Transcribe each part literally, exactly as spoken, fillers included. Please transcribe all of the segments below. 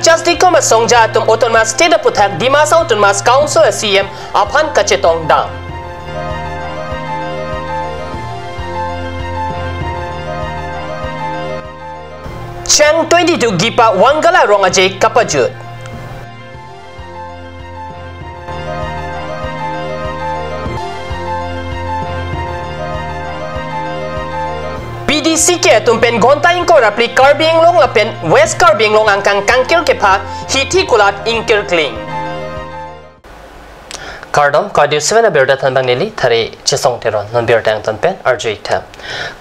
Kanchas Dikom asongja atum Autonomous State aputhak Dima Hasao Autonomous Council a C E M aphan kachetong dam. Chang twenty-two Gipa Wangala Rong Aje kapajut. P D C K atum pen ghonta ingkoi ra phli Karbi Anglong lapen West Karbi Anglong angkang kangkir kepha hithi kulat ingkir kling. Kardom, Karbi News Seven abirta thanbang neli Thare Chesong Teron, non birta angton pen arju-ik tha.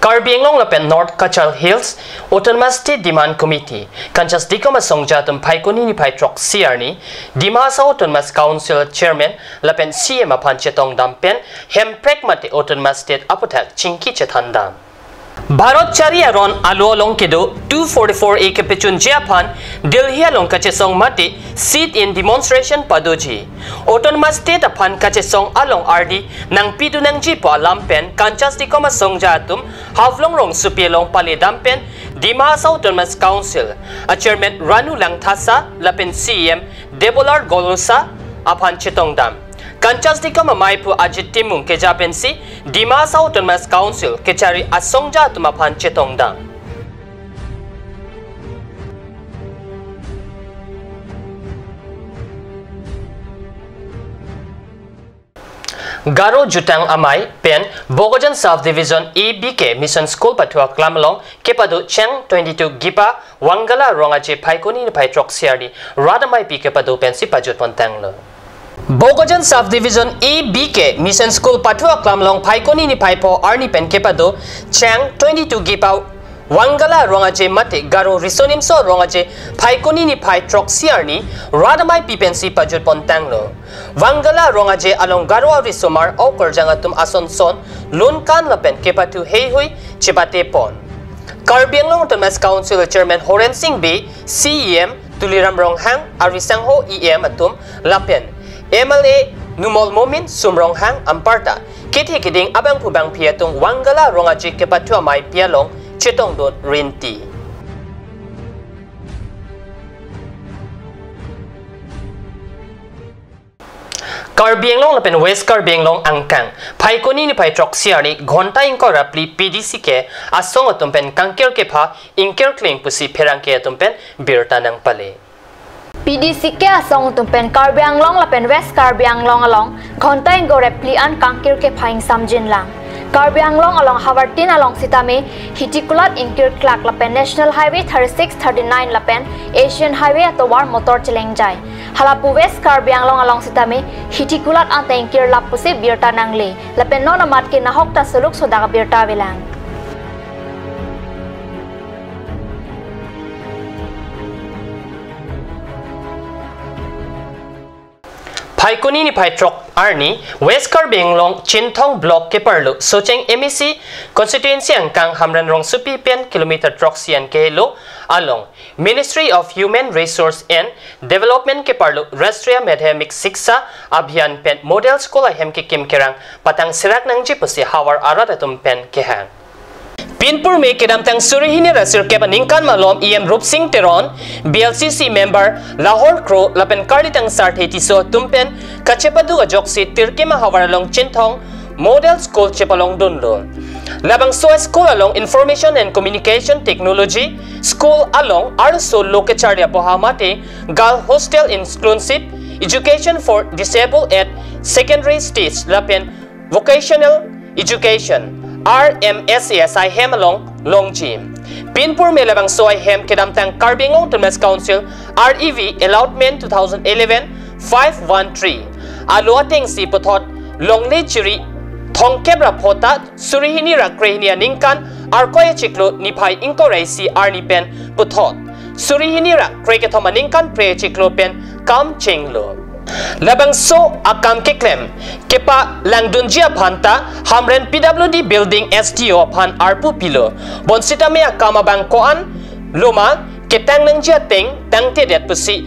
Karbi Anglong lapen North Cachar Hills Autonomous State Demand Committee, Kanchas Dikom asongja atum Phaikuni niphai throksi arni, Dima Hasao Autonomous Council Chairman lapen C E M aphan chetong dam pen Hemprek mate Autonomous State aputhak chingki chethan dam. Bharat chari aron alo along kedo two forty-four A kepechunji aphan Delhi along kachesong mate sit-in demonstration padoji. Autonomous State aphan kachesong along ardi nangpidun nangji pu alam pen Kanchas Dikom asongja atum Haflong rongsopi along pale dam pen Dima Hasao Autonomous Council a Chairman Ranu Langthasa lapen C E M Debolal Gorlosa aphan chetong dam. Kanchas Dikom amei phu Ajit Timung keja pensi Dima Hasao Autonomous Council kechari asongja atum aphan chetong dam. Garo Jutang Amei pen Bokajan Sub Division A B K Mission School pathu aklam along kepado Chang twenty-two Gipa Wangala Rong Aje Phaikuni niphai throksi arni rat ameipi kepado pensi pajut pontanglo. Bokajan Sub Division A B K Mission School pathu aklam along Phaikuni niphai pho arni pen kepado Chang twenty-two Gipa Wangala Rong Aje mate Garo Riso Nimso Rong Aje Phaikuni niphai throksi arni rat ameipi pensi pajut pontanglo. Wangala Rong Aje along Garo arisomar okarjang atum ason son lunkan lapen kepathu heihui chepate pon. Karbi Anglong Autonomous Council Chairman Horen Sing Bey, C E M Tuliram Ronghang, arisangho E M atum lapen M L A Numal Momin, Sum Ronghang, anparta kethe keding abangphu bangphi atum Wangala Rong Aje kepathu ameipi along chetongdun rinti. Karbi Anglong lapen West Karbi Anglong angkang Phaikuni niphai throksi arni ghonta ingkoi ra phli P D C K asong atum pen kangkir kepha ingkir kling pusi pherangke atum pen birta nangpale. P D C K asong atum pen Karbi Anglong lapen West Karbi Anglong along ghonta ingkoi ra phli an kangkir kepha ingsamjin lang. Karbi Anglong along havartin along sitame hithi kulat ingkir klak lapen National Highway thirty-six, thirty-nine lapen Asian Highway atovar motor chelengjai. Halapu West Karbi Anglong along sitame hithi kulat anta ingkir lap pusi birta nangle. Lapen non amat ke nahok ta suluk sodak birta avelang. Phaikuni niphai throk arni West Karbi Anglong Chinthong Block keparlo Socheng M A C constituency angkang Hamren Rongsopi pen kilometer throksi an kehelo along Ministry of Human Resource and Development keparlo Rashtriya Madhyamik Shiksha Abhiyan pen Model School ahem kekim kerang patang serak nangji pusi havar arat atum pen kehang. Pinpur me kedamtang suri hini ra sirkep aningkan malom E M Rupsing Teron, B L C C member Lahor Kro lapen Karlitang Sarthe Tisso atum pen kachepadu ajoksi Tirkema havar along Chinthong Model School chepalongdunlo. Labangso a-school along Information and Communication Technology, school along arloso lo kecharli apoha mate Girl Hostel Inclusive Education for Disabled at Secondary Stage lapen Vocational Education, R M S A S I hem along longji. Pinpur me labangso ahem kedamtang Karbi Anglong Autonomous Council, R A V allotment two thousand eleven five one three alo atengsi puthot longle chiri thomkep ra pho ta suri hini ra krehini aningkan Arkoi achiklo niphai ingkoi ra isi arni pen puthot suri hini ra krekethom aningkan phre achiklo pen kam chenglo. Labangso akam keklem kepalangdunji aphan ta Hamren P W D building S D O aphan arpu pilo. Bonsitame akam abang ko-an loma ketang nangji ateng tangtedet pusi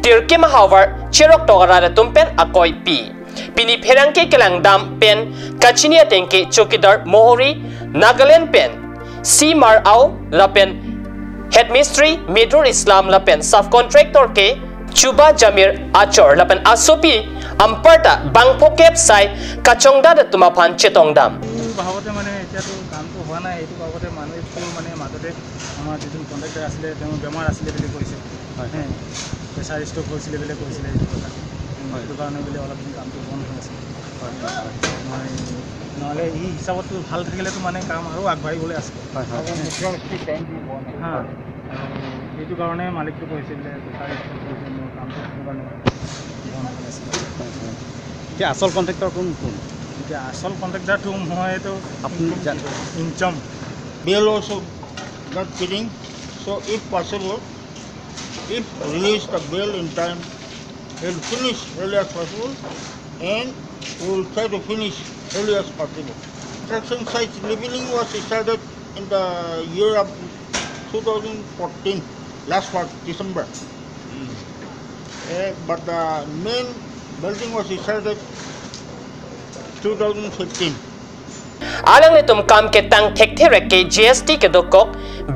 Tirkema havar cherok tok arat atum pen akoi pi. Pini pherangke kelangdam pen kachini ateng ke chowkidar Mohori, Nagaland pen C Mar Ao lapen Head Mistri Midur Islam lapen Subcontractor ke Chuba Jamir Achor lapen asopi anparta bangphokep sai kachongdat atum aphan chetongdam. এইটো বাবদে মানে এতিয়াতো কামটো হোৱা নাই, এইটো বাবদে মানুহ এইটো মানে মাজতে আমাৰ যিজন কণ্ট্ৰেক্টৰ আছিলে তেওঁ বেমাৰ আছিলে বুলি কৈছে। হয়। হে, প্ৰেছাৰ ষ্ট্ৰক হৈছিলে বুলি কৈছিলে এইটো কথা। হয়। সেইটো কাৰণে বোলে অলপ দিন কামটো বন্ধ হৈ আছে। হয়, হয়, হয়। মই নহ'লে এই হিচাপততো ভাল থাকিলেতো মানে কাম আৰু আগবাঢ়িবলৈ আছে। হয়, হয়। হা। আৰু সেইটো কাৰণে মালিকটো কৈছে বোলে প্ৰেছাৰ ষ্ট্ৰক হৈছে, মোৰ কামটো সেইটো কাৰণে বন্ধ হৈ আছে। হয়, হয়। এতিয়া আচল কণ্ট্ৰেক্টৰ কোন কোন? এতিয়া আচল কণ্ট্ৰেক্টৰটো মইতো আপুনি জা- income. Bill also not getting. So if possible, if release the bill in time, we'll finish early as possible, and we'll try to finish early as possible. Construction site leveling was started in the year of two thousand fourteen, last part December. Eh, but the main building was started two thousand fifteen. Alanglitum kam ketang thekthe rek ke G S T kedokok,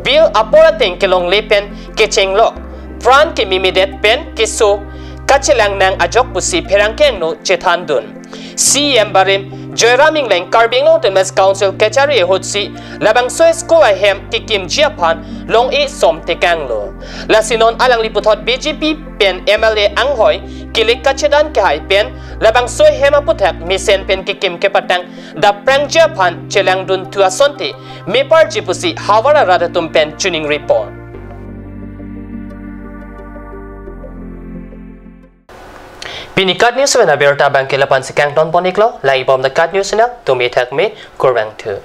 bill apor ateng kelongle pen kechenglok, pran kemimidet pen keso kachelang nang ajok pusi pherangke angno chethandun. C E M barim Joyram Engleng Karbi Anglong Autonomous Council kachari ahutsi labangso school ahem kekimji aphan long-e som tekanglo. Lasi non alangli puthot B J P pen M L A anghoi kilik kachedan kehai pen labangso ahem aputhak mesen pen kekim kepatang daprangji aphan chelangdun thu asonte meparji pusi havar arat atum pen chuning report. Pini KAT News pen abirta abangke lapu-an si kangtonpon iklo, langdunbom the KAT News channel, tumi thakme, kurvangthu.